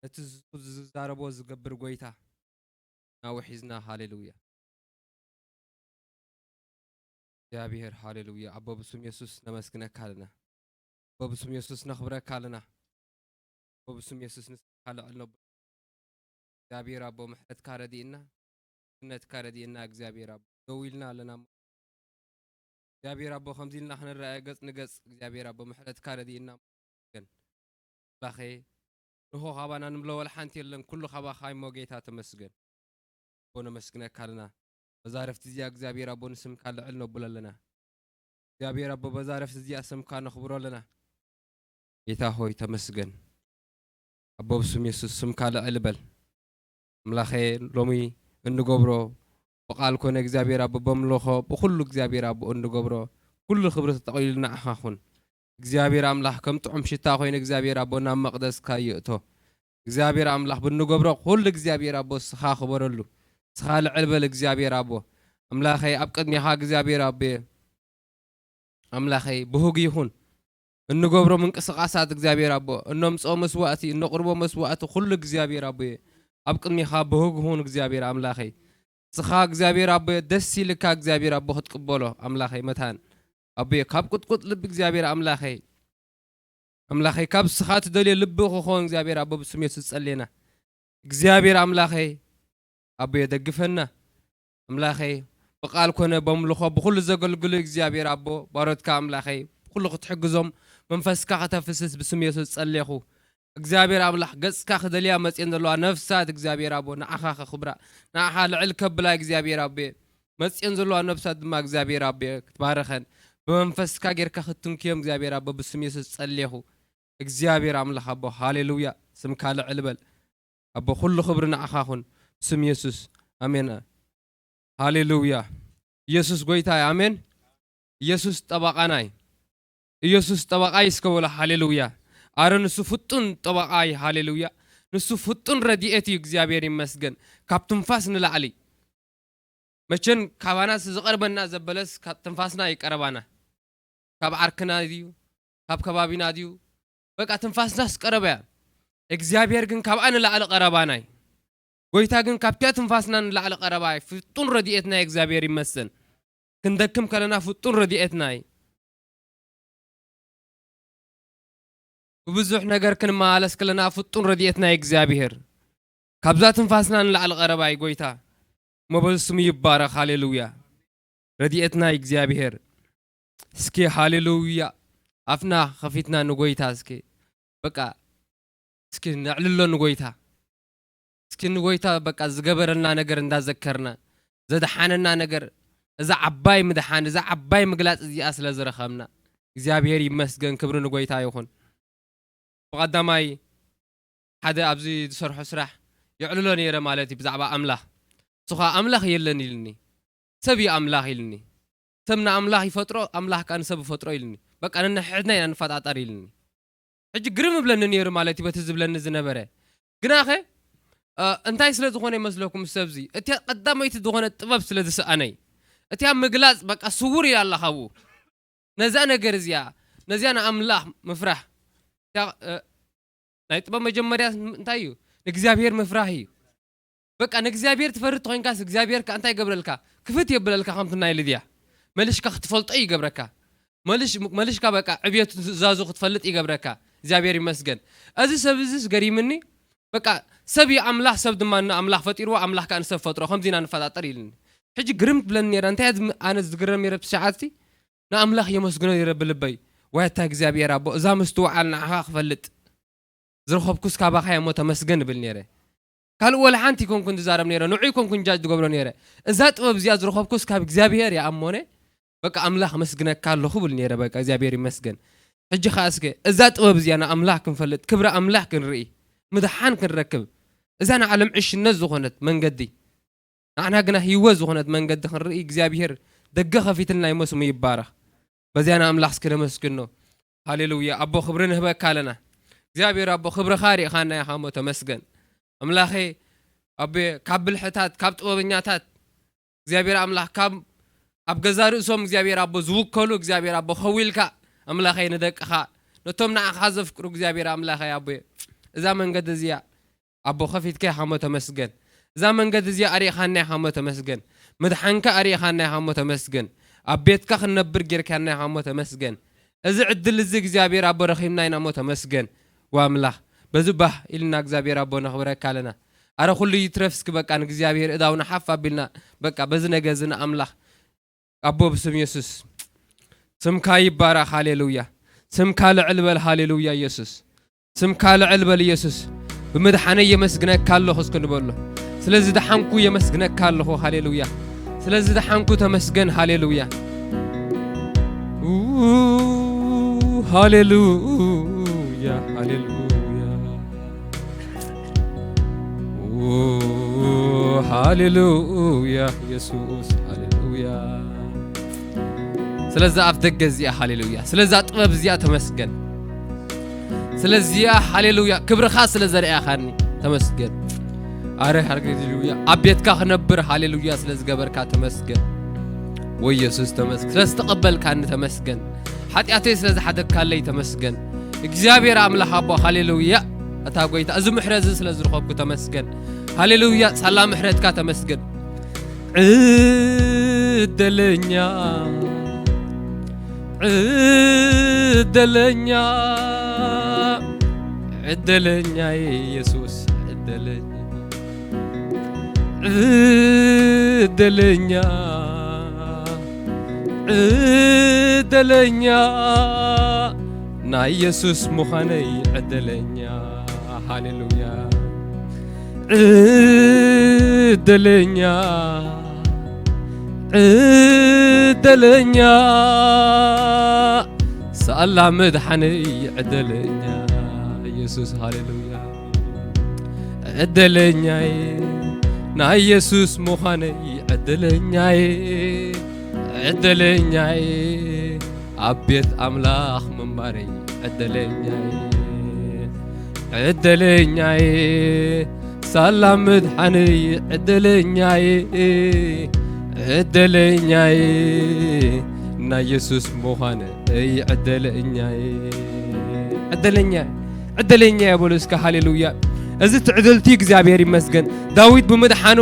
ነቲ ዝዛረቦ ዝገብር ጎይታ ናውሕ ሒዝና። ሃሌሉያ። እግዚኣብሔር፣ ሃሌሉያ። ኣቦ ብስም የሱስ ነመስግነካ ኣለና። ኣቦ ብስም የሱስ ነኽብረካ ኣለና። ኣቦ ብስም የሱስ ንስኻ ልዕል ነብሎ። እግዚኣብሔር ኣቦ ምሕረትካ ረድእና፣ ድነትካ ረድእና። እግዚኣብሔር ኣቦ ደው ኢልና ኣለና። እግዚኣብሔር ኣቦ ከምዚ ኢልና ክንረኣ ገጽ ንገጽ እግዚኣብሔር ኣቦ ምሕረትካ ረድእና። ግን ኣምላኸ ንሆ ካባና ንምሎ ወላ ሓንቲ የለን፣ ኩሉ ካባኻ እሞ ጌታ ተመስገን። ኣቦ ነመስግነካ ኣለና። በዛ ረፍቲ እዚኣ እግዚኣብሔር ኣቦ ንስምካ ልዕል ነብሎ ኣለና። እግዚኣብሔር ኣቦ በዛ ረፍቲ እዚኣ ስምካ ነኽብሮ ኣለና። ጌታ ሆይ ተመስገን። ኣቦ ብስም የሱስ ስምካ ልዕል በል። ኣምላኸ ሎሚ እንገብሮ ብቓል ኮነ እግዚኣብሔር ኣቦ በምልኾ ብኹሉ እግዚኣብሔር ኣቦ እንገብሮ ኩሉ ክብሪ ተጠቕሊሉ ንዓኻ ኹን። እግዚኣብሔር ኣምላኽ ከም ጥዑም ሽታ ኮይኑ እግዚኣብሔር ኣቦ ናብ መቕደስካ ይእቶ። እግዚኣብሔር ኣምላኽ ብንገብሮ ኩሉ እግዚኣብሔር ኣቦ ስኻ ክበረሉ። ስኻ ልዕል በል እግዚኣብሔር ኣቦ። ኣምላኸይ ኣብ ቅድሚኻ እግዚኣብሔር ኣቦ ኣምላኸይ ብሁግ ይኹን። እንገብሮ ምንቅስቓሳት እግዚኣብሔር ኣቦ፣ እነምጽኦ መስዋእቲ፣ እነቕርቦ መስዋእቲ ኩሉ እግዚኣብሔር ኣቦ ኣብ ቅድሚኻ ብሁግ ይኹን እግዚኣብሔር ኣምላኸይ። ስኻ እግዚኣብሔር ኣቦ ደስ ኢልካ እግዚኣብሔር ኣቦ ክትቅበሎ ኣምላኸይ መታን ኣቦ ካብ ቁጥቁጥ ልቢ እግዚኣብሔር ኣምላኸይ ኣምላኸይ ካብ ስኻ ትደልዮ ልቢ ክኾን እግዚኣብሔር ኣቦ ብስም የሱስ ጸሌና። እግዚኣብሔር ኣምላኸይ ኣቦ የደግፈና። ኣምላኸይ ብቓል ኮነ በምልኾ ብኹሉ ዘገልግሉ እግዚኣብሔር ኣቦ ባሮትካ ኣምላኸይ ብኹሉ ክትሕግዞም መንፈስካ ከተፍስስ ብስም የሱስ ጸሌኹ። እግዚኣብሔር ኣምላኽ ገጽካ ክደልያ መጽየን ዘለዋ ነፍሳት እግዚኣብሔር ኣቦ ንዓኻ ከኽብራ ንዓኻ ልዕል ከብላ እግዚኣብሔር ኣቦ መጽየን ዘለዋ ነፍሳት ድማ እግዚኣብሔር ኣቦ ክትባረኸን ብመንፈስካ ጌርካ ክትትንክዮም እግዚኣብሔር ኣቦ ብስም የሱስ ጸሌኹ። እግዚኣብሔር ኣምላኽ ኣቦ ሃሌሉያ ስምካ ልዕል በል። ኣቦ ኩሉ ክብሪ ንዓኻ ኹን። ስም የሱስ ኣሜን። ሃሌሉያ። ኢየሱስ ጎይታ እዩ። ኣሜን። ኢየሱስ ጠበቃና እዩ። ኢየሱስ ጠበቃ እዩ እስከ በሎ። ሃሌሉያ። ኣረ ንሱ ፍጡን ጠበቃ እዩ። ሃሌሉያ። ንሱ ፍጡን ረድኤት እዩ። እግዚኣብሔር ይመስገን። ካብ ትንፋስ ንላዕሊ መቸን ካባናስ ዝቐርበና ዘበለስ ካብ ትንፋስና ይቀረባና። ካብ ዓርክና ድዩ ካብ ከባቢና ድዩ በቃ ትንፋስናስ ቀረባ እያ። እግዚኣብሔር ግን ካብኣ ንላዕሊ ቀረባና እዩ። ጎይታ ግን ካብቲያ ትንፋስና ንላዕሊ ቀረባ እዩ። ፍጡን ረድኤትና እዩ። እግዚኣብሔር ይመስገን። ክንደክም ከለና ፍጡን ረድኤትና እዩ። ብብዙሕ ነገር ክንመላለስ ከለና ፍጡን ረድኤትና እዩ እግዚኣብሔር። ካብዛ ትንፋስና ንላዕሊ ቀረባ እዩ ጎይታ። እሞ በዚ ስሙ ይባረኽ። ሃሌሉያ። ረድኤትና እዩ እግዚኣብሔር። እስኪ ሃሌሉያ ኣፍና ከፊትና ንጎይታ እስኪ በቃ እስኪ ነዕልሎ ንጎይታ። እስኪ ንጎይታ በቃ ዝገበረልና ነገር እንዳዘከርና ዘድሓነና ነገር እዛ ዓባይ ምድሓን እዛ ዓባይ ምግላፅ እዚኣ ስለ ዝረኸብና እግዚኣብሔር ይመስገን። ክብሪ ንጎይታ ይኹን። ብቐዳማይ ሓደ ኣብዚ ዝሰርሖ ስራሕ የዕልሎ ነይረ ማለት እዩ ብዛዕባ ኣምላኽ። እሱ ኸዓ ኣምላኽ የለን ኢልኒ። ሰብ እዩ ኣምላኽ ኢልኒ። ሰብ ንኣምላኽ ይፈጥሮ ኣምላኽ ከዓ ንሰብ ይፈጥሮ ኢልኒ። በቃ ነንሕድና ኢና ንፈጣጠር ኢልኒ። ሕጂ ግርም እብለኒ ነይሩ ማለት እዩ በቲ ዝብለኒ ዝነበረ። ግናኸ እንታይ ስለ ዝኾነ ይመስለኩም ሰብዚ እቲያ ቀዳመይቲ ዝኾነ ጥበብ ስለ ዝሰኣነይ እቲያ ምግላፅ በቃ ስውር እያ ኣላ ካብኡ። ነዛ ነገር እዚኣ ነዚኣ ንኣምላኽ ምፍራሕ ናይ ጥበብ መጀመርያ እንታይ እዩ? ንእግዚኣብሔር ምፍራህ እዩ። በቃ ንእግዚኣብሔር ትፈርህ ተኾይንካስ እግዚኣብሔር ከ እንታይ ይገብረልካ? ክፍት የብለልካ ከምቲ ናይ ልድያ። መሊሽካ ክትፈልጦ ይገብረካ። መሊሽካ በቃ ዕብየቱ ትእዛዙ ክትፈልጥ ይገብረካ። እግዚኣብሔር ይመስገን። እዚ ሰብ እዚስ ገሪምኒ። በቃ ሰብ እዩ ኣምላኽ፣ ሰብ ድማ ንኣምላኽ ፈጢርዎ፣ ኣምላኽ ከዓ ንሰብ ፈጥሮ። ከምዚ ኢና ንፈጣጠር ኢልኒ። ሕጂ ግርም ትብለኒ ነይራ። እንታይ እያ ኣነ ዝግረም ነይረ ብቲ ሰዓትቲ? ንኣምላኽ የመስግኖ ነይረ ብልበይ። ዋይ ኣታ እግዚኣብሔር ኣቦ፣ እዛ ምስትውዓል ንዓኻ ክፈልጥ ዝረኸብኩስ ካባኻ እያ እሞ ተመስገን እብል ነይረ። ካልእ ወላ ሓንቲ ኣይኮንኩን ዝዛረብ ነይረ፣ ንዑ ኣይኮንኩን ጃጅ ዝገብሮ ነይረ። እዛ ጥበብ እዚኣ ዝረኸብኩስ ካብ እግዚኣብሔር እያ እሞነ፣ በቃ ኣምላኽ ኣመስግነካ ኣለኹ ብል ነይረ። በቃ እግዚኣብሔር ይመስገን። ሕጂ ኸዓ እስከ እዛ ጥበብ እዚኣ ንኣምላኽ ክንፈልጥ፣ ክብሪ ኣምላኽ ክንርኢ፣ ምድሓን ክንረክብ፣ እዛ ንዓለም ዕሽነት ዝኾነት መንገዲ ንዓና ግና ህይወት ዝኾነት መንገዲ ክንርኢ እግዚኣብሔር ደገ ከፊትልና እሞ ስሙ ይባረኽ። በዚያ ንኣምላኽ እስኪ ነመስግኖ። ሃሌሉያ። ኣቦ ክብሪ ንህበካ ኣለና። እግዚኣብሔር ኣቦ ክብርኻ ርኢኻና ኢኻ እሞ ተመስገን። ኣምላኸ ኣቦ ካብ ብልሕታት ካብ ጥበበኛታት እግዚኣብሔር ኣምላኽ ካብ ኣብ ገዛ ርእሶም እግዚኣብሔር ኣቦ ዝውከሉ እግዚኣብሔር ኣቦ ከዊልካ ኣምላኸይ ንደቅኻ ነቶም ንዓኻ ዘፍቅሩ እግዚኣብሔር ኣምላኸይ ኣቦ እዛ መንገዲ እዚኣ ኣቦ ከፊትካ ኢኻ እሞ ተመስገን። እዛ መንገዲ እዚኣ ኣሪእኻና ኢኻ እሞ ተመስገን። ምድሓንካ ኣሪእኻና ኢኻ እሞ ተመስገን። ኣብ ቤትካ ክንነብር ጌርካና ኢኻ እሞ ተመስገን። እዚ ዕድል እዚ እግዚኣብሔር ኣቦ ረኺብና ኢና እሞ ተመስገን። ወኣምላኽ በዚ ባህ ኢልና እግዚኣብሔር ኣቦ ነኽብረካ ኣለና። ኣረ ኩሉ ይትረፍ እስኪ በቃ ንእግዚኣብሔር እዳውና ሓፍ ኣቢልና በቃ በዚ ነገ እዚ ንኣምላኽ ኣቦ ብስም የሱስ ስምካ ይባረኽ። ሃሌሉያ። ስምካ ልዕል በል። ሃሌሉያ የሱስ። ስምካ ልዕል በል የሱስ። ብመድሓነይ የመስግነካ ኣለኹ እስኪ ንበሎ። ስለዚ ደሓንኩ የመስግነካ ኣለኹ። ሃሌሉያ። ስለዚ ደሓንኩ ተመስገን። ሃሌሉያ። ኡ፣ ሃሌሉያ፣ ሃሌሉያ። ኡ፣ ሃሌሉያ፣ የሱስ፣ ሃሌሉያ። ስለዛ ኣፍ ደገ እዚኣ፣ ሃሌሉያ። ስለዛ ጥበብ እዚኣ ተመስገን። ስለዚኣ፣ ሃሌሉያ፣ ክብርኻ ስለ ዘርኣኻኒ ተመስገን። ኣረ፣ ሃሌሉያ፣ ኣብ ቤትካ ክነብር፣ ሃሌሉያ፣ ስለ ዝገበርካ ተመስገን። ወይ የሱስ ተመስገን። ስለ ዝተቐበልካኒ ተመስገን። ሓጢኣተይ ስለ ዝሓደግካለይ ተመስገን። እግዚኣብሔር ኣምላኽ ኣቦ፣ ሃሌሉያ። እታ ጐይታ፣ እዚ ምሕረት እዚ ስለ ዝረኸብኩ ተመስገን። ሃሌሉያ፣ ሳላ ምሕረትካ ተመስገን። ዕደለኛ፣ ዕደለኛ፣ ዕደለኛ የሱስ፣ ዕደለኛ። ዕደለኛ፣ ዕደለኛ፣ ናይ የሱስ ምዃነይ ዕደለኛ። ሃሌሉያ። ዕደለኛ፣ ዕደለኛ፣ ሳላ መድሓነይ ዕደለኛ። የሱስ፣ ሃሌሉያ። ዕደለኛዬ፣ ናይ የሱስ ምዃነይ ዕደለኛዬ፣ ዕደለኛዬ፣ ኣብ ቤት ኣምላኽ ምንባረይ ዕደለኛዬ፣ ዕደለኛዬ፣ ሳላ ምድሓነይ ዕደለኛዬ፣ ዕደለኛዬ፣ ናይ የሱስ ምዃነይ ዕደለኛዬ፣ ዕደለኛ፣ ዕደለኛ እየ በሉ እስከ፣ ሃሌሉያ። እዚ ትዕድልቲ እግዚኣብሔር ይመስገን። ዳዊት ብምድሓኑ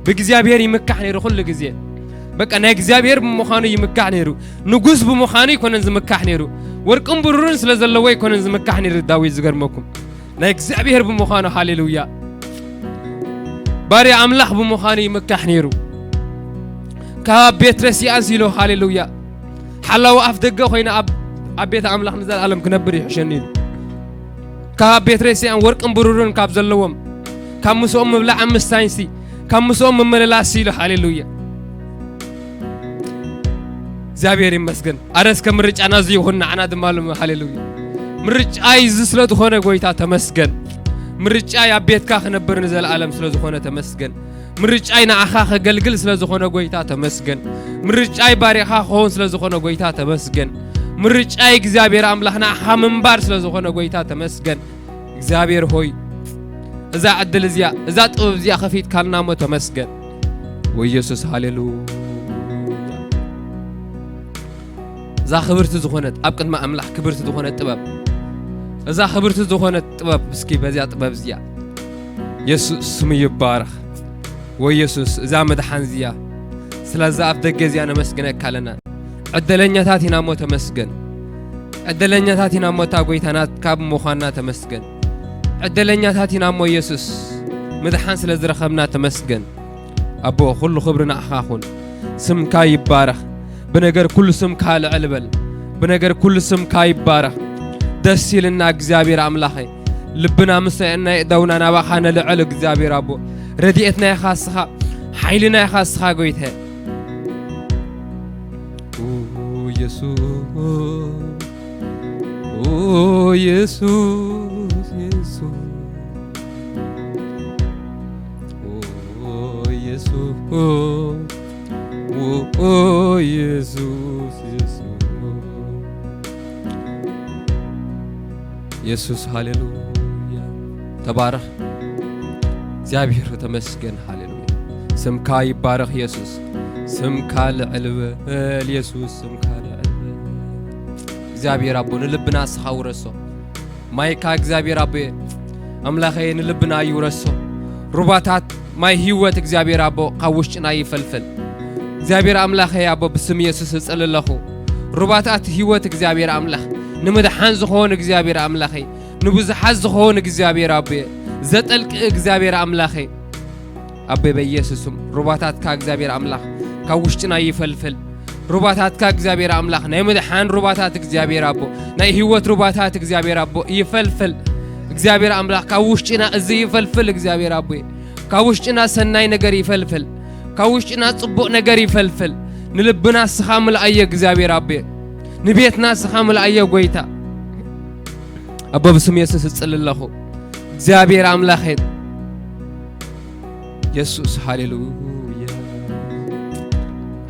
ብእግዚኣብሔር ይምካሕ ነይሩ ኩሉ ግዜ። በቃ ናይ እግዚኣብሔር ብምዃኑ ይምካሕ ነይሩ። ንጉስ ብምዃኑ ኣይኮነን ዝምካሕ ነይሩ። ወርቅን ብሩርን ስለ ዘለዎ ኣይኮነን ዝምካሕ ነይሩ ዳዊት፣ ዝገርመኩም። ናይ እግዚኣብሔር ብምዃኑ፣ ሃሌሉያ። ባርያ ኣምላኽ ብምዃኑ ይምካሕ ነይሩ። ካብ ቤት ረሲኣንስ ኢሉ፣ ሃሌሉያ። ሓላዊ ኣፍ ደገ ኮይነ ኣብ፣ ኣብ ቤት ኣምላኽ ንዘለኣለም ክነብር ይሕሸኒ ኢሉ። ካብ ቤት ረሲኣን ወርቅን ብሩርን ካብ ዘለዎም፣ ካብ ምስኦም ምብላዕን ምስታይንሲ፣ ካብ ምስኦም ምምልላስ ኢሉ፣ ሃሌሉያ። እግዚኣብሔር ይመስገን። ኣረ እስከ ምርጫና እዚ ይኹን፣ ንዓና ድማ ሎም፣ ሃሌሉያ። ምርጫይ እዚ ስለ ዝኾነ ጎይታ ተመስገን። ምርጫይ ኣብ ቤትካ ክነብር ንዘለኣለም ስለ ዝኾነ ተመስገን። ምርጫይ ንዓኻ ከገልግል ስለ ዝኾነ ጎይታ ተመስገን። ምርጫይ ባሪኻ ክኸውን ስለ ዝኾነ ጎይታ ተመስገን። ምርጫይ እግዚኣብሔር ኣምላኽ ንዓኻ ምንባር ስለ ዝኾነ ጎይታ ተመስገን። እግዚኣብሔር ሆይ፣ እዛ ዕድል እዚኣ፣ እዛ ጥበብ እዚኣ ከፊትካልና እሞ ተመስገን። ወይ የሱስ፣ ሃሌሉያ። እዛ ክብርቲ ዝኾነት፣ ኣብ ቅድሚ ኣምላኽ ክብርቲ ዝኾነት ጥበብ፣ እዛ ክብርቲ ዝኾነት ጥበብ፣ እስኪ በዚኣ ጥበብ እዚኣ የሱስ ስሙ ይባረኽ። ወይ የሱስ፣ እዛ መድሓን እዚኣ፣ ስለዛ ኣፍ ደገ እዚኣ ነመስግነካ ኣለና። ዕደለኛታት ኢና እሞ ተመስገን። ዕደለኛታት ኢና እሞ እታ ጎይታ ናትካ ብምዃንና ተመስገን። ዕደለኛታት ኢና እሞ የሱስ፣ ምድሓን ስለ ዝረኸብና ተመስገን። ኣቦ፣ ኩሉ ክብሪ ንዓኻ ኩን። ስምካ ይባረኽ። ብነገር ኩሉ ስምካ ልዕል በል። ብነገር ኩሉ ስምካ ይባረኽ። ደስ ኢልና እግዚኣብሔር ኣምላኸይ። ልብና ምስ ኣየና የእዳውና ናባኻ ነልዕል እግዚኣብሔር ኣቦ። ረድኤትና ኢኻ እስኻ፣ ሓይልና ኢኻ እስኻ ጎይተ። ኦ የሱስ፣ ኦ የሱስ፣ የሱስ። ኦ የሱስ፣ ኦ የሱስ፣ የሱስ። የሱስ፣ ሃሌሉያ። ተባረኽ። እግዚኣብሔር ተመስገን። ሃሌሉያ። ስምካ ይባረኽ የሱስ። ስምካ ልዕል በል የሱስ። ስምካ ልዕል በል። እግዚኣብሔር ኣቦ፣ ንልብና እስኻ ውረሶ። ማይካ እግዚኣብሔር ኣቦ፣ ኣምላኸይ ንልብና ይውረሶ። ሩባታት ማይ ህይወት እግዚኣብሔር ኣቦ ካብ ውሽጥና ይፈልፍል። እግዚኣብሔር ኣምላኸይ ኣቦ ብስም ኢየሱስ እጽሊ ኣለኹ። ሩባታት ህይወት እግዚኣብሔር ኣምላኽ ንምድሓን ዝኾን እግዚኣብሔር ኣምላኸይ ንብዙሓት ዝኾን እግዚኣብሔር ኣቦ ዘጠልቂ እግዚኣብሔር ኣምላኸይ ኣቦ በኢየሱስም ሩባታትካ እግዚኣብሔር ኣምላኽ ካብ ውሽጥና ይፈልፍል። ሩባታትካ እግዚኣብሔር ኣምላኽ ናይ ምድሓን ሩባታት እግዚኣብሔር ኣቦ ናይ ህይወት ሩባታት እግዚኣብሔር ኣቦ ይፈልፍል። እግዚኣብሔር ኣምላኽ ካብ ውሽጥና እዚ ይፈልፍል እግዚኣብሔር ኣቦ ካብ ውሽጥና ሰናይ ነገር ይፈልፍል። ካብ ውሽጥና ጽቡቕ ነገር ይፈልፍል። ንልብና ስኻ ምልኣዮ እግዚኣብሔር ኣቦ ንቤትና ስኻ ምልኣዮ ጎይታ ኣቦ ብስም የሱስ እጽሊ ኣለኹ እግዚኣብሔር ኣምላኸ የሱስ ሃሌሉያ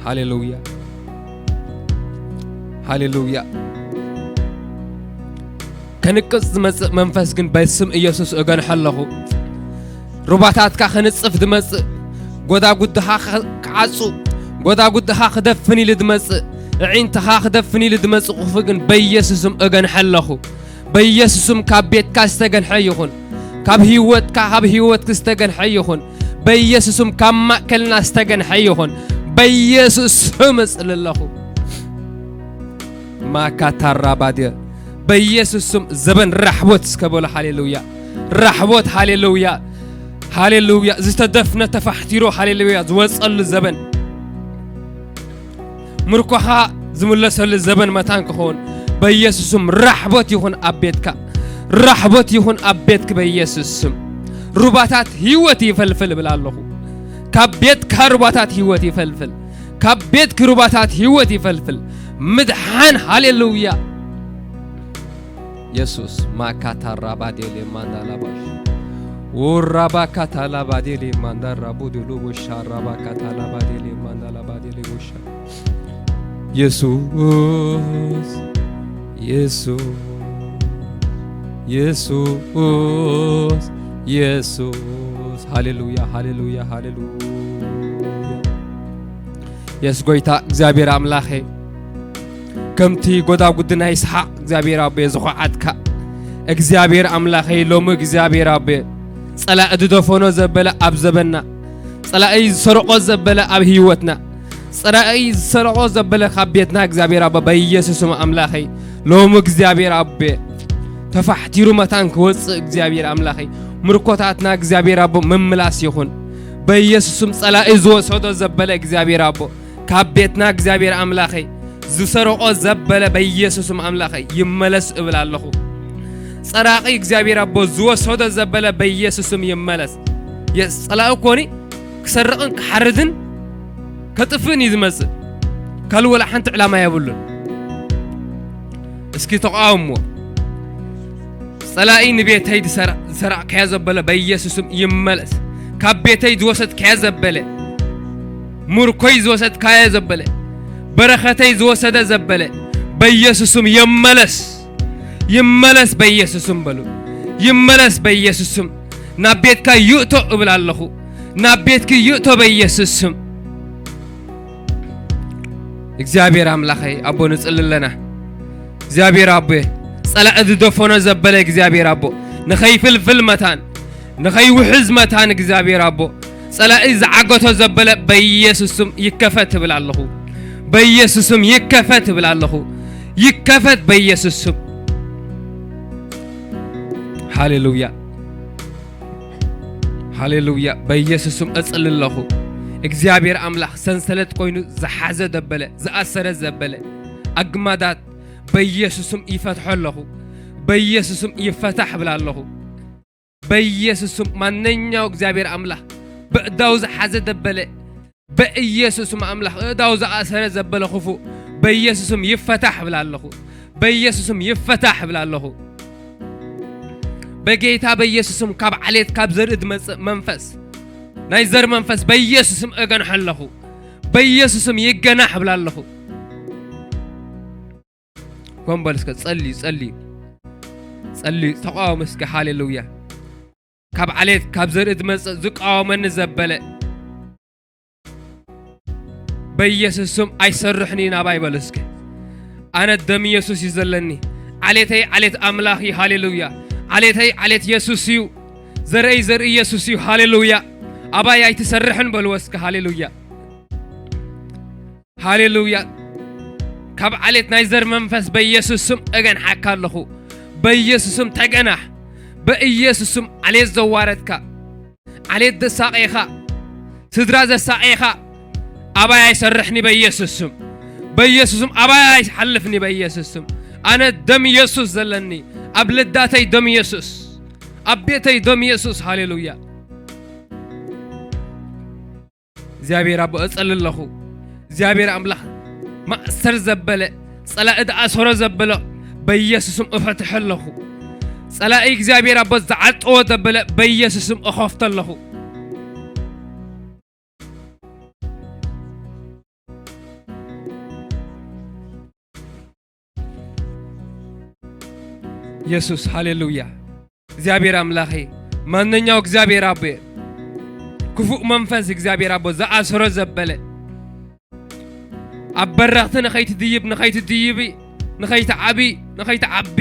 ሃሌሉያ ሃሌሉያ ከንቅጽ ዝመጽእ መንፈስ ግን በስም ኢየሱስ እገንሖ ኣለኹ ሩባታትካ ከንጽፍ ዝመጽእ ጎዳጉድኻ ክዓጹ ጎዳጉድኻ ክደፍን ኢሉ ዝመጽእ እዒንትኻ ክደፍን ኢሉ ዝመጽእ ክፉ ግን በኢየሱስም እገንሖ ኣለኹ በኢየሱስም ካብ ቤትካ ዝተገንሐ ይኹን ካብ ህይወትካ ካብ ህይወትክ ዝተገንሐ ይኹን በኢየሱስም ካብ ማእከልና ዝተገንሐ ይኹን በኢየሱስ ስም እጽሊ ኣለኹ ማካታራባድዮ በኢየሱስ ስም ዘበን ራሕቦት እስከ በሎ ሃሌሉያ ራሕቦት ሃሌሉያ ሃሌሉያ ዝተደፍነ ተፋሕቲሮ ሃሌሉያ ዝወፀሉ ዘበን ምርኮኻ ዝምለሰሉ ዘበን መታን ክኸውን በኢየሱስ ስም ራሕቦት ይኹን ኣብ ቤትካ ራሕቦት ይኹን ኣብ ቤትክ በኢየሱስ ስም ሩባታት ህይወት ይፈልፍል እብል ኣለኹ ካብ ቤትካ ሩባታት ህይወት ይፈልፍል ካብ ቤትክ ሩባታት ህይወት ይፈልፍል ምድሓን ሃሌሉያ የሱስ ማካታ ራባዴሌ ማንዳ ላባሽ ወራባካታ ላባዴሌ ማንዳ ራቡዴሎ ወሻ ራባካታ ላባዴሌ ማንዳ ላባዴሌ ወሻ የሱስ የሱስ የሱስ የሱስ ሃሌሉያ ሃሌሉያ ሃሌሉያ የስ ጎይታ እግዚኣብሔር ኣምላኸ ከምቲ ጎዳጉዲ ናይ ይስሓቅ እግዚኣብሔር ኣቦየ ዝኾዓትካ እግዚኣብሔር ኣምላኸይ ሎሚ እግዚኣብሔር ኣቦየ ጸላኢ ዝደፈኖ ዘበለ ኣብ ዘበና ጸላኢ ዝሰርቆ ዘበለ ኣብ ህይወትና ጸላኢ ዝሰርቆ ዘበለ ካብ ቤትና እግዚኣብሔር ኣቦ በኢየሱስም ኣምላኸይ ሎሚ እግዚኣብሔር ኣቦየ ተፋሕቲሩ መታን ክወፅእ እግዚኣብሔር ኣምላኸይ ምርኮታትና እግዚኣብሔር ኣቦ ምምላስ ይኹን በኢየሱስም ጸላኢ ዝወሰዶ ዘበለ እግዚኣብሔር ኣቦ ካብ ቤትና እግዚኣብሔር ኣምላኸይ ዝሰረቆ ዘበለ በኢየሱስም ኣምላኸይ ይመለስ እብል ኣለኹ። ጸራቂ እግዚኣብሔር ኣቦ ዝወሰዶ ዘበለ በኢየሱስም ይመለስ። የስ ጸላኢ ኮኒ ክሰርቕን ክሓርድን ከጥፍእን እዩ ዝመጽእ። ካልእ ወላ ሓንቲ ዕላማ የብሉን። እስኪ ተቃወምዎ። ጸላኢ ንቤተይ ዝሰራቅካዮ ዘበለ በኢየሱስም ይመለስ። ካብ ቤተይ ዝወሰድካዮ ዘበለ ሙርኮይ ዝወሰድካዮ ዘበለ በረኸተይ ዝወሰደ ዘበለ በኢየሱስም ይመለስ። ይመለስ በኢየሱስም በሉ። ይመለስ በኢየሱስም ናብ ቤትካ ይእቶ እብል ኣለኹ። ናብ ቤትኪ ይእቶ በኢየሱስም። እግዚኣብሔር ኣምላኸይ ኣቦ ንጽሊ ኣለና። እግዚኣብሔር ኣቦ ጸላኢ ዝደፈኖ ዘበለ እግዚኣብሔር ኣቦ ንኸይፍልፍል መታን ንኸይውሕዝ መታን እግዚኣብሔር ኣቦ ጸላኢ ዝዓገቶ ዘበለ በኢየሱስ ስም ይከፈት እብል ኣለኹ። በኢየሱስ ስም ይከፈት እብል ኣለኹ። ይከፈት በኢየሱስ ስም። ሃሌሉያ ሃሌሉያ። በኢየሱስ ስም እጽሊ ኣለኹ። እግዚኣብሔር ኣምላኽ ሰንሰለት ኮይኑ ዝሓዘ ዘበለ ዝኣሰረ ዘበለ ኣግማዳት በኢየሱስም ይፈትሖ ኣለኹ። በኢየሱስም ይፈታሕ እብል ኣለኹ። በኢየሱስም ማንኛው እግዚኣብሔር ኣምላኽ ብእዳው ዝሓዘ ዘበለ በኢየሱስም ኣምላኽ እዳው ዝኣሰረ ዘበለ ክፉእ በኢየሱስም ይፈታሕ እብል ኣለኹ። በኢየሱስም ይፈታሕ እብል ኣለኹ። በጌታ በኢየሱስም ካብ ዓሌት ካብ ዘርኢ ዝመጽእ መንፈስ ናይ ዘር መንፈስ በኢየሱስም እገንሖ ኣለኹ። በኢየሱስም ይገናሕ እብል ኣለኹ። ኮን በል እስከ ጸልዩ ጸልዩ ጸልዩ ተቃወም እስከ ሃሌሉያ። ካብ ዓሌት ካብ ዘርኢ ዝመጽእ ዝቃወመኒ ዘበለ በኢየሱስ ስም ኣይሰርሕን እዩ ናባይ በሉ እስከ። ኣነ ደም ኢየሱስ እዩ ዘለኒ። ዓሌተይ ዓሌት ኣምላኽ እዩ ሃሌሉያ። ዓሌተይ ዓሌት ኢየሱስ እዩ። ዘርእይ ዘርኢ ኢየሱስ እዩ። ሃሌሉያ። ኣባይ ኣይትሰርሕን በልዎ እስከ። ሃሌሉያ። ሃሌሉያ። ካብ ዓሌት ናይ ዘር መንፈስ በኢየሱስ ስም እገንሓካ ኣለኹ። በኢየሱስ ስም ተገናሕ። በኢየሱስ ስም ዓሌት ዘዋረድካ፣ ዓሌት ዘሳቐኻ፣ ስድራ ዘሳቐኻ፣ ኣባይ ኣይሰርሕኒ በኢየሱስ ስም። በኢየሱስ ስም ኣባይ ኣይሓልፍኒ በኢየሱስ ስም። ኣነ ደም ኢየሱስ ዘለኒ፣ ኣብ ልዳተይ ደም ኢየሱስ፣ ኣብ ቤተይ ደም ኢየሱስ። ሃሌሉያ። እግዚኣብሔር ኣቦ እጸሊ ኣለኹ። እግዚኣብሔር ኣምላኽ ማእሰር ዘበለ፣ ጸላኢ ዝኣሰሮ ዘበሎ በኢየሱስም እፈትሖ ኣለኹ። ጸላኢ እግዚኣብሔር ኣቦ ዝዓጠዎ ዘበለ በኢየሱስም እኸፍቶ ኣለኹ። ኢየሱስ፣ ሃሌሉያ። እግዚኣብሔር ኣምላኸይ፣ ማንኛው እግዚኣብሔር ኣቦ፣ ክፉእ መንፈስ እግዚኣብሔር ኣቦ ዝኣሰሮ ዘበለ፣ ኣብ በረኽቲ ንኸይትድይብ፣ ንኸይትድይቢ፣ ንኸይትዓቢ፣ ንኸይትዓቢ፣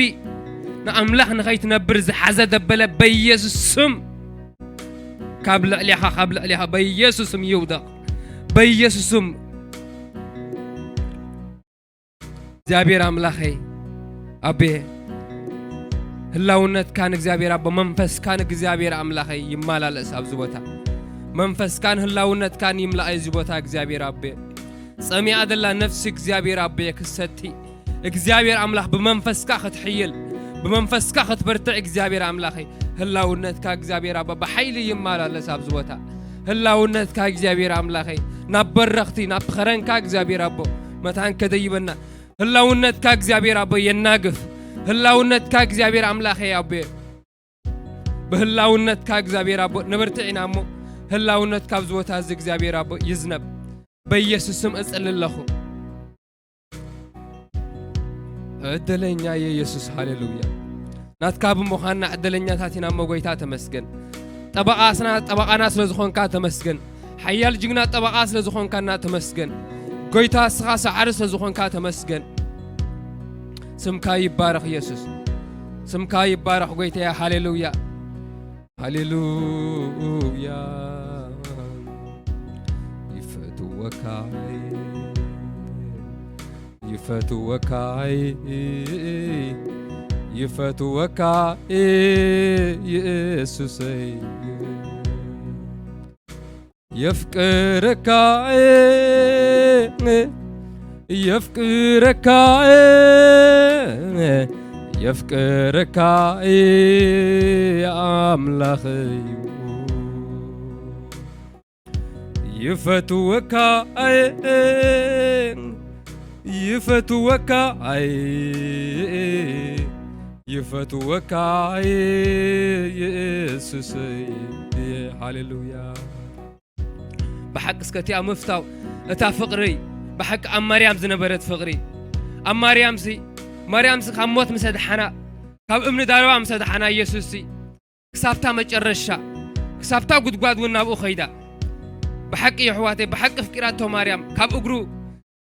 ንኣምላኽ ንኸይትነብር ዝሓዘ ዘበለ በኢየሱስ ስም ካብ ልዕሌኻ፣ ካብ ልዕሌኻ በኢየሱስ ስም ይውደቕ። በኢየሱስ ስም እግዚኣብሔር ኣምላኸይ፣ ኣቤ፣ ህላውነትካ ንእግዚኣብሔር ኣቦ፣ መንፈስካ ንእግዚኣብሔር ኣምላኸይ ይመላለስ ኣብዚ ቦታ። መንፈስካን ህላውነትካን ይምላእ እዚ ቦታ እግዚኣብሔር ኣቤ። ጸሚኣ ዘላ ነፍሲ እግዚኣብሔር ኣቤ ክሰቲ፣ እግዚኣብሔር ኣምላኽ ብመንፈስካ ክትሕይል፣ ብመንፈስካ ክትበርትዕ እግዚኣብሔር ኣምላኸይ፣ ህላውነትካ እግዚኣብሔር ኣቦ ብሓይሊ ይመላለስ ኣብዚ ቦታ። ህላውነትካ እግዚኣብሔር ኣምላኸይ ናብ በረኽቲ፣ ናብ ኸረንካ እግዚኣብሔር ኣቦ መታን ከደይበና። ህላውነትካ እግዚኣብሔር ኣቦ የናግፍ። ህላውነትካ እግዚኣብሔር ኣምላኸይ ኣቦ፣ ብህላውነትካ እግዚኣብሔር ኣቦ ንበርትዕ ኢና እሞ፣ ህላውነትካ ኣብዚ ቦታ እዚ እግዚኣብሔር ኣቦ ይዝነብ። በኢየሱስ ስም እጽሊ ኣለኹ። ዕድለኛ እየ ኢየሱስ፣ ሃሌሉያ። ናትካ ብምዃንና ዕድለኛታት ኢና እሞ፣ ጎይታ ተመስገን። ጠበቓስና፣ ጠበቓና ስለ ዝኾንካ ተመስገን። ሓያል ጅግና ጠበቓ ስለ ዝኾንካና ተመስገን። ጎይታ፣ እስኻ ሰዓሪ ስለ ዝኾንካ ተመስገን። ስምካ ይባረኽ ኢየሱስ። ስምካ ይባረኽ ጎይታየ፣ ሃሌሉያ። ሃሌሉያ። ይፈትወካ፣ ይፈትወካ፣ ይፈትወካ ኢየሱሰይ። የፍቅረካ፣ የፍቅረካ፣ የፍቅረካ ኣምላኽ እዩ። ይፈትወካ፣ ይፈትወካ፣ ይፈትወካ ኢየሱስ። ሃሌሉያ። ብሓቂ እስከ እቲኣ ምፍታው፣ እታ ፍቕሪ ብሓቂ ኣብ ማርያም ዝነበረት ፍቕሪ፣ ኣብ ማርያምሲ፣ ማርያምሲ ካብ ሞት ምስ ኣድሓና፣ ካብ እምኒ ዳርባ ምስ ኣድሓና ኢየሱስሲ ክሳብታ መጨረሻ፣ ክሳብታ ጉድጓድ እውን ናብኡ ኸይዳ። ብሓቂ የሕዋተይ፣ ብሓቂ ኣፍቂራቶ ማርያም፣ ካብ እግሩ፣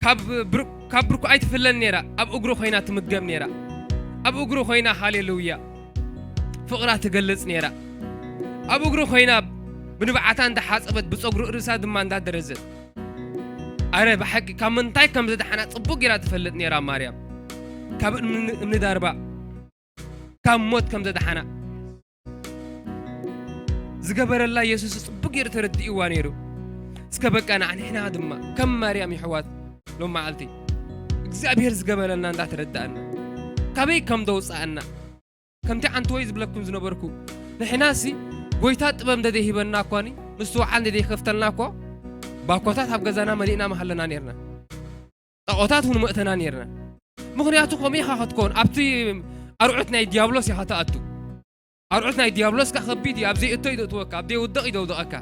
ካብ ብር-፣ ካብ ብርኩ ኣይትፍለን ነይራ፣ ኣብ እግሩ ኾይና ትምገብ ነይራ። ኣብ እግሩ ኾይና፣ ሃሌሉያ፣ ፍቕራ ትገልጽ ነይራ። ኣብ እግሩ ኾይና ብንብዓታ እንዳሓጸበት፣ ብጸጉሩ ርእሳ ድማ እንዳደረዘት። ኣረ ብሓቂ ካብ ምንታይ ከም ዝደሓና ጽቡቕ ጌራ ትፈልጥ ነይራ ማርያም። ካብ እምኒ፣ እምኒ ዳርባ፣ ካብ ሞት ከም ዘድሓና ዝገበረላ የሱስ ጽቡቕ ገይሩ ተረዲእዋ ነይሩ። እስከ በቃ ንዓ-፣ ንሕና ድማ ከም ማርያም የሕዋት ሎም መዓልቲ እግዚኣብሔር ዝገበረልና እንዳተረዳእና ካበይ ከም ዘውፅኣና ከምቲ ዓንተወይ ዝብለኩም ዝነበርኩ ንሕናሲ ጎይታ ጥበብ እንደዘይሂበና እኳኒ ምስትውዓል እንደዘይከፍተልና እኳ ባኮታት ኣብ ገዛና መሊእና ምሃለና ነርና። ጣዖታት እውን መእተና ነርና። ምኽንያቱ ከምኡ ኢኻ ክትከውን፣ ኣብቲ ኣርዑት ናይ ዲያብሎስ ኢኻ ትኣቱ። ኣርዑት ናይ ዲያብሎስ ከኣ ከቢድ እዩ፣ ኣብ ዘይእቶ እዩ ዘእትወካ፣ ኣብ ዘይውደቕ እዩ ዘውድቐካ።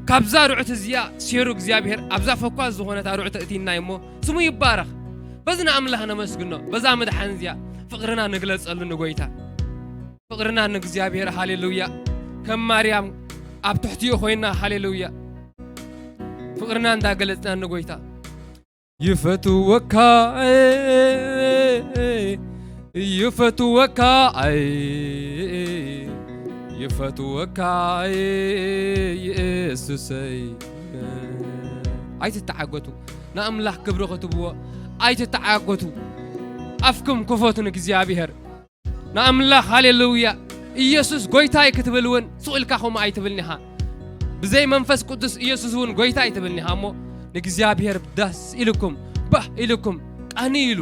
ካብዛ ኣርዑት እዚኣ ሴሩ እግዚኣብሔር ኣብዛ ፈኳስ ዝኾነት ኣርዑት ኣእቲና እሞ ስሙ ይባረኽ። በዚ ንኣምላኽ ነመስግኖ፣ በዛ ምድሓን እዚኣ ፍቕርና ንግለጸሉ ንጎይታ። ፍቕርና ንእግዚኣብሔር፣ ሃሌሉያ። ከም ማርያም ኣብ ትሕቲኡ ኮይና፣ ሃሌሉያ፣ ፍቕርና እንዳገለጽና ንጎይታ። ይፈትወካ፣ ይፈትወካ፣ ኣይ፣ ይፈትወካ ኢየሱሰይ። ኣይትተዓገቱ። ንኣምላኽ ክብሪ ክትብዎ ኣይትተዓገቱ። ኣፍኩም ክፈቱ ንእግዚኣብሔር። ንኣምላኽ ሃሌሉያ። ኢየሱስ ጎይታይ ክትብል እውን ስቕ ኢልካ ከምኡ ኣይትብልን ኢኻ። ብዘይ መንፈስ ቅዱስ ኢየሱስ እውን ጎይታ ኣይትብልን ኢኻ እሞ ንእግዚኣብሔር ደስ ኢልኩም፣ ባህ ኢልኩም፣ ቃኒ ኢሉ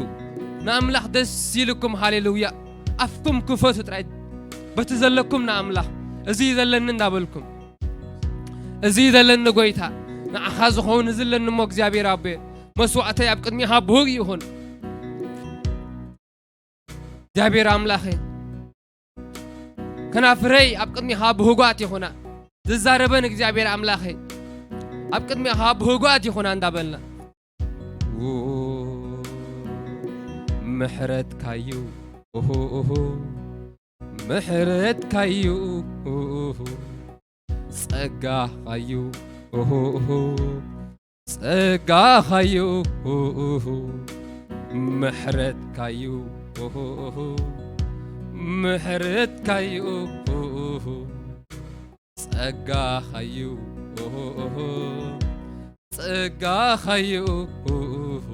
ንኣምላኽ ደስ ኢልኩም። ሃሌሉያ። ኣፍኩም ክፈቱ ጥራይ። በቲ ዘለኩም ንኣምላኽ፣ እዚ እዩ ዘለኒ እንዳበልኩም፣ እዚ እዩ ዘለኒ ጎይታ፣ ንዓኻ ዝኸውን እዚ ኣለኒ እሞ እግዚኣብሔር ኣቦየ፣ መስዋዕተይ ኣብ ቅድሚኻ ብሁግ ይኹን። እግዚኣብሔር ኣምላኸ፣ ከናፍረይ ኣብ ቅድሚኻ ብሁጓት ይኹና። ዝዛረበን እግዚኣብሔር ኣምላኸ፣ ኣብ ቅድሚኻ ብሁጓት ይኹና እንዳበልና። ው-፣ ምሕረትካዩ፣ ኡሁ፣ ኡሁ፣ ምሕረትካዩ፣ ኡሁ፣ ጸጋኻዩ፣ ኡሁ፣ ኡሁ፣ ጸጋኻዩ፣ ኡሁ፣ ምሕረትካዩ፣ ኡሁ፣ ኡሁ፣ ምሕረትካዩ፣ ኡሁ፣ ጸጋኻዩ፣ ኡሁ፣ ኡሁ፣ ጸጋኻዩ፣ ኡሁ፣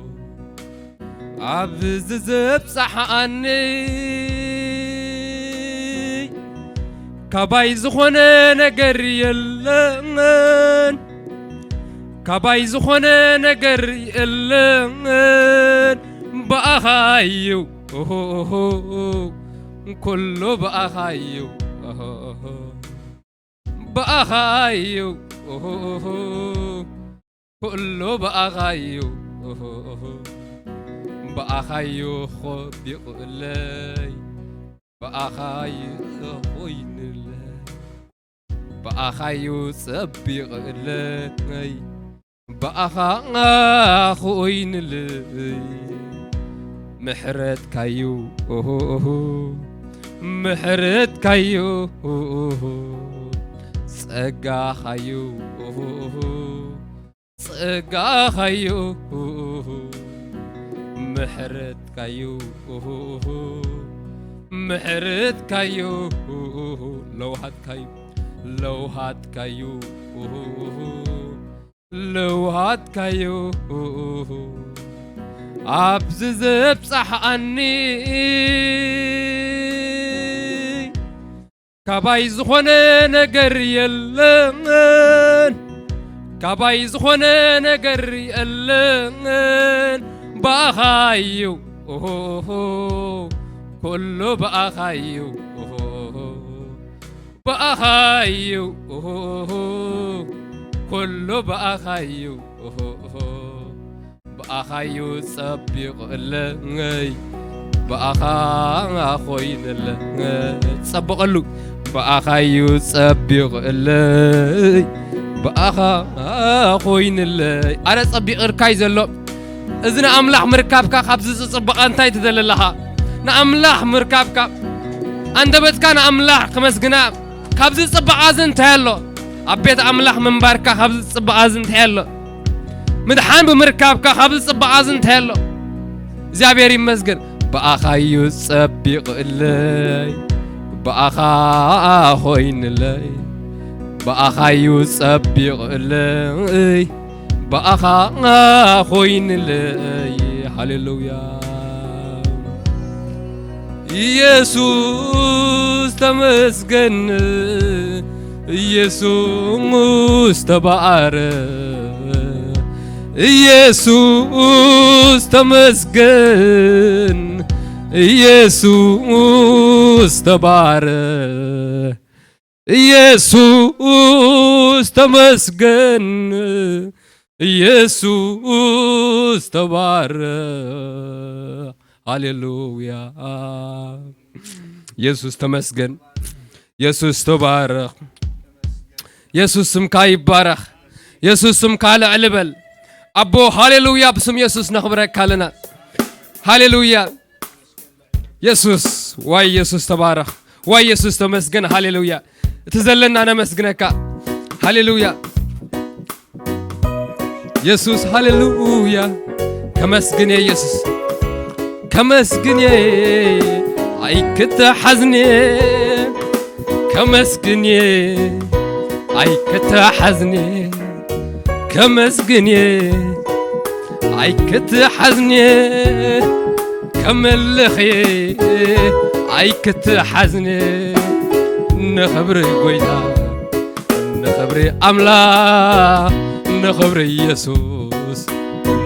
ኣብዚ ዘብጽሓኒ ካባይ ዝኾነ ነገር የለን፣ ካባይ ዝኾነ ነገር የለን፣ ብኣኻ እዩ፣ ኦሆ፣ ኦሆ፣ ኩሉ ብኣኻ እዩ፣ ኦሆ፣ ኦሆ፣ ብኣኻ እዩ፣ ኦሆ፣ ኦሆ፣ ኩሉ ብኣኻ እዩ፣ ኦሆ፣ ኦሆ፣ ብኣኻ እዩ ኾቢቑለይ። ብኣኻ እዩ ኾይንለይ፣ ብኣኻ እዩ ጸቢቕለይ፣ ብኣኻ ኾይንለይ። ምሕረትካዩ፣ ኦሆ፣ ኦሆ፣ ምሕረትካዩ፣ ኦሆ፣ ጸጋኻዩ፣ ኦሆ፣ ኦሆ፣ ጸጋኻዩ፣ ምሕረትካዩ፣ ምሕረትካዩ፣ ለውሃትካዩ፣ ለውሃትካዩ፣ ለውሃትካዩ፣ ኣብዚ ዘብጻሕኣኒ። ካባይ ዝኾነ ነገር የለን፣ ካባይ ዝኾነ ነገር የለን፣ ብኣኻ እዩ፣ ኦሆ፣ ኩሉ ብኣኻ እዩ፣ ኦሆ፣ ብኣኻ እዩ፣ ኦሆ፣ ኩሉ ብኣኻ እዩ፣ ኦሆ። ብኣኻዩ ጸቢቑለይ፣ ብኣኻ ኾይንለይ። ጸብቐሉ። ብኣኻዩ ጸቢቑለይ፣ ብኣኻ ኾይንለይ። ኣረ ጸቢቑልካይ ዘሎ፣ እዚ ንኣምላኽ ምርካብካ ካብዚ ዝጽብቐ እንታይ ትደሊ ኣለኻ? ንኣምላኽ ምርካብካ፣ ኣንደበትካ ንኣምላኽ ክመስግና ካብዚ ዝጽብቕ ኣዚ እንታይ ኣሎ? ኣብ ቤት ኣምላኽ ምንባርካ ካብዚ ዝጽብቕ ኣዚ እንታይ ኣሎ? ምድሓን ብምርካብካ ካብዚ ዝጽብቕ ኣዚ እንታይ ኣሎ? እግዚኣብሔር ይመስገን። ብኣኻዩ ጸቢቑለይ፣ ብኣኻ ኾይንለይ፣ ብኣኻዩ ጸቢቑለይ፣ ብኣኻ ኾይንለይ። ሃሌሉያ። ኢየሱስ ተመስገን፣ ኢየሱስ ተባረኽ፣ ኢየሱስ ተመስገን፣ ኢየሱስ ተባረኽ፣ ኢየሱስ ተመስገን፣ ኢየሱስ ተባረኽ። ሃሌሉያ። ኢየሱስ ተመስገን። ኢየሱስ ተባረኽ። ኢየሱስ ስምካ ይባረኽ። ኢየሱስ ስምካ ልዕል በል። ኣቦ ሃሌሉያ፣ ብስም ኢየሱስ ነኽብረካ ኣለና። ሃሌሉያ። የሱስ፣ ዋይ የሱስ ተባረኽ፣ ዋይ የሱስ ተመስገን። ሃሌሉያ። እቲ ዘለና ነመስግነካ። ሃሌሉያ። የሱስ ሃሌሉያ። ከመስግን እየ የሱስ፣ ከመስግን እየ ኣይክተሓዝን እየ። ከመስግን እየ ኣይክትሓዝኒ፣ ከመስግን እየ ኣይክትሓዝኒ፣ ከመልኽ እየ ኣይክትሓዝኒ። ንኽብሪ ጎይታ፣ ንኽብሪ ኣምላኽ፣ ንኽብሪ ኢየሱስ፣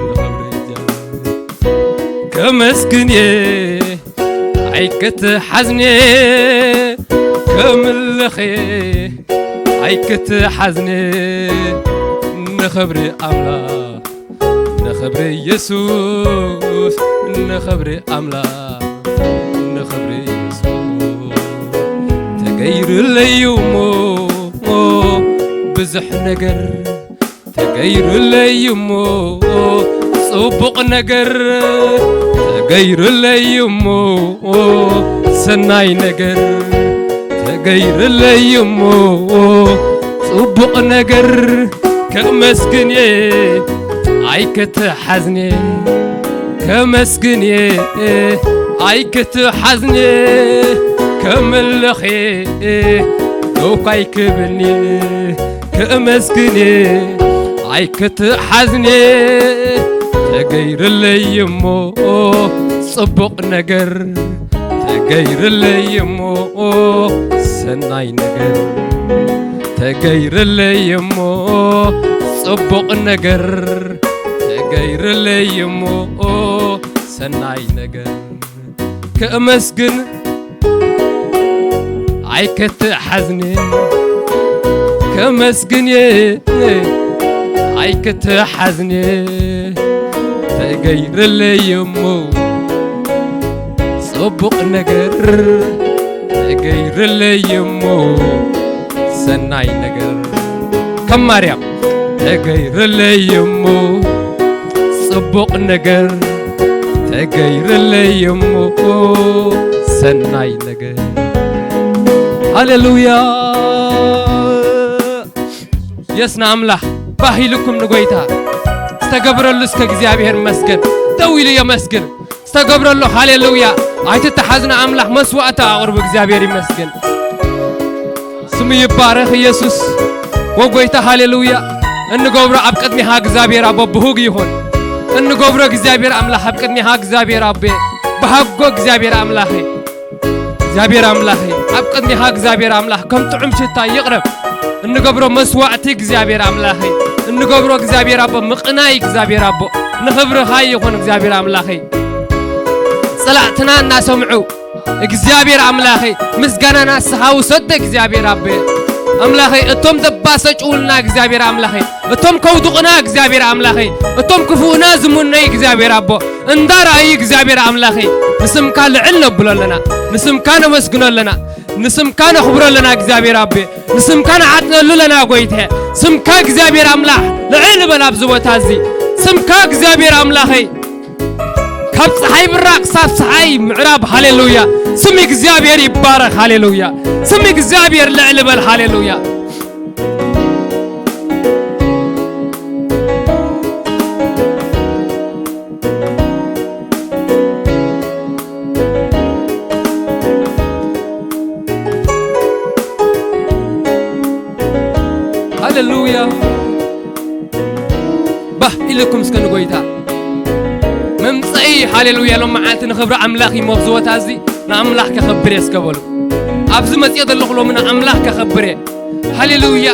ንኽብሪ እግዚኣብሔር። ከመስግን እየ ኣይክትሓዝኒ፣ ከምልኽ እየ ኣይክትሓዝኒ። ንኽብሪ ኣምላኽ፣ ንኽብሪ ኢየሱስ፣ ንኽብሪ ኣምላኽ፣ ንኽብሪ ኢየሱስ። ተገይሩለይ እዩ እሞ ብዙሕ ነገር ተገይሩለይ እሞ ጽቡቕ ነገር፣ ተገይሩለይ እሞ ሰናይ ነገር፣ ተገይሩለይ እሞ ጽቡቕ ነገር፣ ከመስግን እየ ኣይክትሓዝኒ፣ ከመስግን እየ ኣይክትሓዝኒ፣ ከምልኽ እየ ደው ካይክብልኒ። ክእመስግን ኣይክትሓዝኒ፣ ተገይርለይ እሞ ጽቡቕ ነገር፣ ተገይርለይ እሞ ሰናይ ነገር፣ ተገይርለይ እሞ ጽቡቕ ነገር፣ ተገይርለይ እሞ ሰናይ ነገር። ክእመስግን ኣይክትሓዝኒ፣ ከመስግን እየ ኣይክትሓዝኒ። ተገይርለይ እሞ ጽቡቕ ነገር፣ ተገይርለይ እሞ ሰናይ ነገር፣ ከም ማርያም ተገይርለይ እሞ ጽቡቕ ነገር፣ ተገይርለይ እሞ ሰናይ ነገር። ሃሌሉያ። የስ ንኣምላኽ ባህ ኢልኩም ንጎይታ ዝተገብረሉ እስከ እግዚኣብሔር ይመስገን። ደው ኢሉ የመስግን። ዝተገብረሉ ሃሌሉያ። ኣይትተሓዝ ንኣምላኽ መስዋዕቲ ኣቕርቡ። እግዚኣብሔር ይመስገን። ስሙ ይባረኽ ኢየሱስ ወጎይታ ሃሌሉያ። እንገብሮ ኣብ ቅድሚኻ እግዚኣብሔር ኣቦ ብሁግ ይኹን። እንገብሮ እግዚኣብሔር ኣምላኽ ኣብ ቅድሚኻ እግዚኣብሔር ኣቦ ብሃጎ እግዚኣብሔር ኣምላኸይ። እግዚኣብሔር ኣምላኸይ ኣብ ቅድሚኻ እግዚኣብሔር ኣምላኽ ከም ጥዑም ሽታ ይቕረብ። እንገብሮ መስዋዕቲ እግዚኣብሔር ኣምላኸይ፣ እንገብሮ እግዚኣብሔር ኣቦ ምቕናይ እግዚኣብሔር ኣቦ ንኽብርኻ ይኹን እግዚኣብሔር ኣምላኸይ። ጸላእትና እናሰምዑ እግዚኣብሔር ኣምላኸይ ምስጋና ናስኻ ውሰደ እግዚኣብሔር ኣቦ ኣምላኸይ፣ እቶም ዘባሰጭውልና እግዚኣብሔር ኣምላኸይ፣ እቶም ከውድቑና እግዚኣብሔር ኣምላኸይ፣ እቶም ክፉእና ዝሙነይ እግዚኣብሔር ኣቦ እንዳረኣዩ እግዚኣብሔር ኣምላኸይ ንስምካ ልዕል ነብሎ ኣለና፣ ንስምካ ነመስግኖ ኣለና፣ ንስምካ ነኽብሮ ኣለና እግዚኣብሔር ኣቦ፣ ንስምካ ንዓጥነሉ ኣለና ጎይተ። ስምካ እግዚኣብሔር ኣምላኽ ልዕል በል ኣብዚ ቦታ እዚ። ስምካ እግዚኣብሔር ኣምላኸይ ካብ ፀሓይ ብራ ክሳብ ፀሓይ ምዕራብ ሃሌሉያ። ስም እግዚኣብሔር ይባረኽ ሃሌሉያ። ስም እግዚኣብሔር ልዕል በል ሃሌሉያ። ሃሌሉያ። ባህ ኢልኩም እስከ ንጎይታ መምፀኢ ሃሌሉያ። ሎም መዓልቲ ንኽብሪ ኣምላኽ እዩ። ኣብዚ ቦታ እዚ ንኣምላኽ ከኸብር እየ እስከ በሉ። ኣብዚ መፅኦ ዘለኹ ሎሚ ንኣምላኽ ከኸብር እየ። ሃሌሉያ።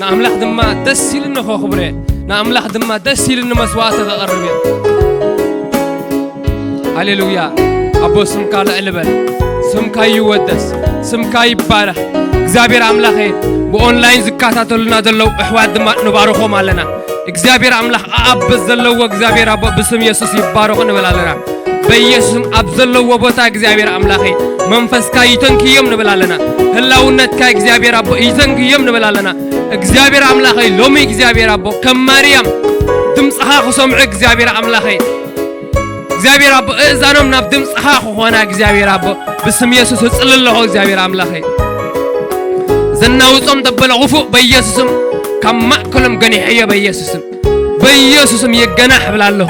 ንኣምላኽ ድማ ደስ ኢሉኒ ከኽብር እየ። ንኣምላኽ ድማ ደስ ኢሉኒ መስዋዕቲ ከቕርብ እየ። ሃሌሉያ። ኣቦ ስምካ ልዕል በል፣ ስምካ ይወደስ፣ ስምካ ይባረኽ። እግዚኣብሔር ኣምላኸ ብኦንላይን ዝከታተሉና ዘለዉ ኣሕዋት ድማ ንባርኾም ኣለና። እግዚኣብሔር ኣምላኽ ኣኣብ ዘለዎ እግዚኣብሔር ኣቦ ብስም የሱስ ይባረኹ ንብል ኣለና። በኢየሱስም ኣብ ዘለዎ ቦታ እግዚኣብሔር ኣምላኸይ መንፈስካ ይተንክዮም ንብል ኣለና። ህላውነትካ እግዚኣብሔር ኣቦ ይተንክዮም ንብል ኣለና። እግዚኣብሔር ኣምላኸይ ሎሚ እግዚኣብሔር ኣቦ ከም ማርያም ድምፅኻ ክሰምዑ እግዚኣብሔር ኣምላኸይ እግዚኣብሔር ኣቦ እእዛኖም ናብ ድምፅኻ ክኾና እግዚኣብሔር ኣቦ ብስም የሱስ እፅሊ ኣለኹ እግዚኣብሔር ኣምላኸይ። ዘናውፆም ዘበለ ክፉእ በኢየሱስም ካብ ማእከሎም ገኒሐዮ በኢየሱስም በኢየሱስም ይገናሕ እብል ኣለኹ።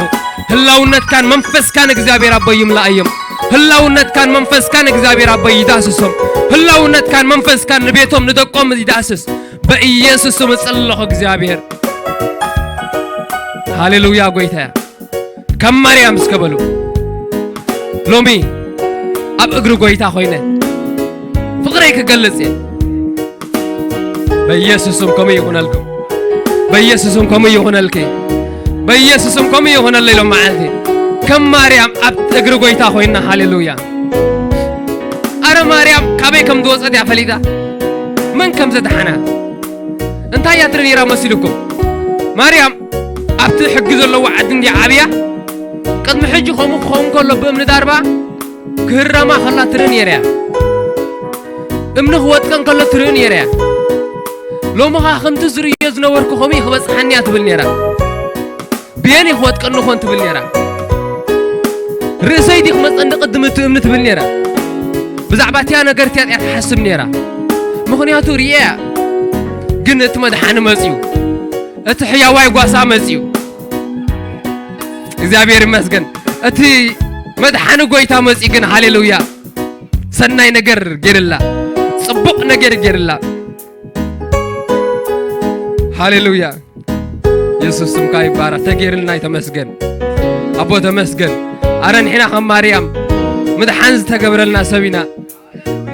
ህላውነትካን መንፈስካን እግዚኣብሔር ኣቦ ይምላእዮም። ህላውነትካን መንፈስካን እግዚኣብሔር ኣቦይ ይዳስሶም። ህላውነትካን መንፈስካን ንቤቶም ንደቆም ይዳስስ። በኢየሱስ ስም እጸልለኹ እግዚኣብሔር። ሃሌሉያ ጎይታ እያ። ከም ማርያም እስከ በሉ። ሎሚ ኣብ እግሪ ጎይታ ኮይነ ፍቕረይ ክገልጽ እየ። በኢየሱስም ከምኡ ይኹነልኩም። በኢየሱስም ከምኡ ይኹነልኪ። በኢየሱስም ከምኡ ይኹነለይ። ሎም መዓልቲ ከም ማርያም ኣብ እግሪ ጎይታ ኮይና። ሃሌሉያ። ኣረ ማርያም ካበይ ከም ዝወጸት እያ ፈሊጣ። መን ከም ዘድሓና እንታይ እያ ትርኢ ነይራ መሲልኩም? ማርያም ኣብቲ ሕጊ ዘለዎ ዓዲ እንዲያ ዓብያ። ቅድሚ ሕጂ ከምኡ ክኸውን ከሎ ብእምኒ ዳርባ ክህረማ ከላ ትርኢ ነይራ እያ። እምኒ ክወጥቀን ከሎ ትርኢ ነይራ እያ። ሎሚ ኸኣ ከምቲ ዝርእዮ ዝነበርኩ ከምኡ እዩ ክበጽሓኒ እያ ትብል ነይራ። ብየን እዩ ክወጥቀኒ ኾን ትብል ነይራ። ርእሰይ ድዩ ክመጸኒ ቅድሚ እቲ እምኒ ትብል ነይራ። ብዛዕባ እቲኣ ነገር እቲኣ እያ ትሓስብ ነይራ። ምኽንያቱ ርእያ እያ። ግን እቲ መድሓኒ መጺኡ። እቲ ሕያዋይ ጓሳ መጺኡ። እግዚኣብሔር ይመስገን። እቲ መድሓኒ ጎይታ መጺኡ ግን ሃሌሉያ። ሰናይ ነገር ገይርላ። ጽቡቕ ነገር ገይርላ። ሃሌሉያ። የሱስ ስምካ ይባረኽ። ተገይርልና እዩ ተመስገን። ኣቦ ተመስገን። ኣረ ንሕና ከም ማርያም ምድሓን ዝተገብረልና ሰብ ኢና።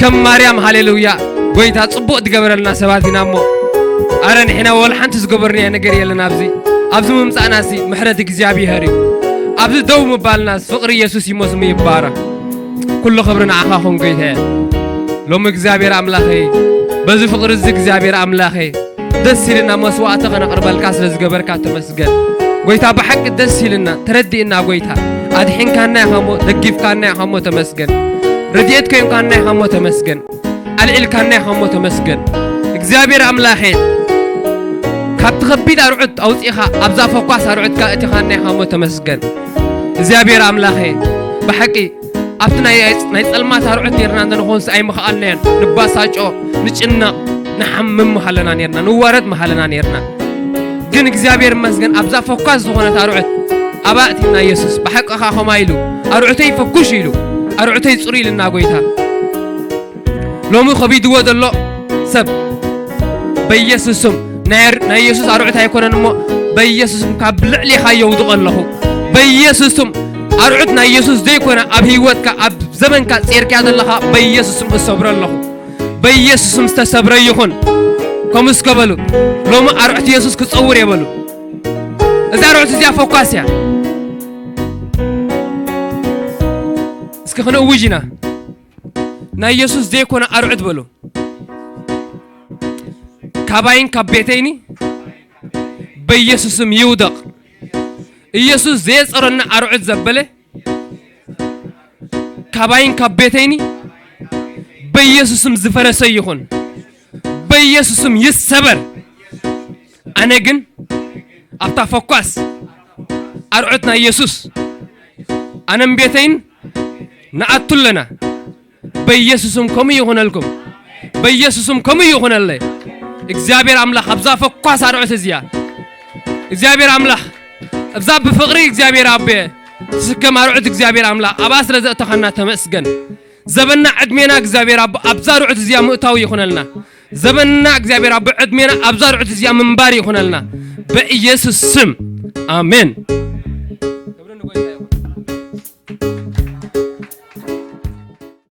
ከም ማርያም ሃሌሉያ። ጎይታ ጽቡቕ ትገብረልና ሰባት ኢና እሞ። ኣረ ንሕና ወላ ሓንቲ ዝገበርናዮ ነገር የለን ኣብዚ። ኣብዚ ምምጻእናሲ ምሕረት እግዚኣብሔር እዩ። ኣብዚ ደው ምባልናስ ፍቕሪ የሱስ እዩ እሞ ስሙ ይባረኽ። ኩሉ ክብሪ ንዓኻ ኹን ጎይታየ። ሎሚ እግዚኣብሔር ኣምላኸይ በዚ ፍቕሪ እዚ እግዚኣብሔር ኣምላኸይ ደስ ኢልና መስዋዕቲ ከነቕርበልካ ስለ ዝገበርካ ተመስገን። ጎይታ ብሓቂ ደስ ኢልና ተረዲእና ጎይታ ኣድሒንካና ኢኻ እሞ ደጊፍካና ኢኻ እሞ ተመስገን። ረድኤት ኮይንካና ኢኻ እሞ ተመስገን። ኣልዒልካና ኢኻ እሞ ተመስገን። እግዚኣብሔር ኣምላኸይ ካብቲ ከቢድ ኣርዑት ኣውፂእኻ ኣብዛ ፈኳስ ኣርዑትካ እቲኻና ኢኻ እሞ ተመስገን። እግዚኣብሔር ኣምላኸይ ብሓቂ ኣብቲ ናይ ናይ ጸልማት ኣርዑት ኔርና እንተንኾንስ ኣይምኽኣልናዮን። ንባሳጮ፣ ንጭነቕ፣ ንሓምም ምሃለና ኔርና፣ ንዋረድ ምሃለና ኔርና። ግን እግዚኣብሔር ይመስገን ኣብዛ ፈኳስ ዝኾነት ኣርዑት ኣብኣ ኣእቲና የሱስ ብሓቂ ኸኣ ኸማ ኢሉ ኣርዑተይ ፈኩሽ ኢሉ ኣርዑተይ ጽሩ ኢልና ጎይታ። ሎሚ ከቢድዎ ዘሎ ሰብ በኢየሱስ ስም ናይ ኣር- ናይ የሱስ ኣርዑት ኣይኮነን እሞ በኢየሱስ ስም ካብ ልዕሌኻ የውድቖ ኣለኹ። በኢየሱስ ስም ኣርዑት ናይ የሱስ ዘይኮነ ኣብ ህይወትካ ኣብ ዘመንካ ጼርክያ ዘለኻ በኢየሱስ ስም እሰብሮ ኣለኹ። በኢየሱስ ስም ዝተሰብረ ይኹን። ከምኡ እስከ በሉ። ሎሚ ኣርዑት የሱስ ክጸውር እየ በሉ። እዛ ኣርዑት እዚኣ ፈኳስ እያ። እስኪ ክንእውጅ ኢና። ናይ የሱስ ዘይኮነ ኣርዑት በሉ። ካባይን ካብ ቤተይኒ በኢየሱስ ስም ይውደቕ። ኢየሱስ ዘየጸረና ኣርዑት ዘበለ ካባይን ካብ ቤተይኒ በኢየሱስ ስም ዝፈረሰ ይኹን። በኢየሱስ ስም ይሰበር። ኣነ ግን ኣብታ ፈኳስ ኣርዑት ናይ የሱስ ኣነም ቤተይን ንኣቱ ኣለና። በኢየሱስም ከምኡ ይኹነልኩም። በኢየሱስም ከምኡ ይኹነለይ። እግዚኣብሔር ኣምላኽ ኣብዛ ፈኳስ ኣርዑት እዚኣ እግዚኣብሔር ኣምላኽ ኣብዛ ብፍቕሪ እግዚኣብሔር ኣቦ ትስከም ኣርዑት እግዚኣብሔር ኣምላኽ ኣብኣ ስለ ዘእተኻና ተመስገን። ዘበና ዕድሜና እግዚኣብሔር ኣቦ ኣብዛ ኣርዑት እዚኣ ምእታው ይኹነልና። ዘበና እግዚኣብሔር ኣቦ ዕድሜና ኣብዛ ኣርዑት እዚኣ ምንባር ይኹነልና። በኢየሱስ ስም ኣሜን።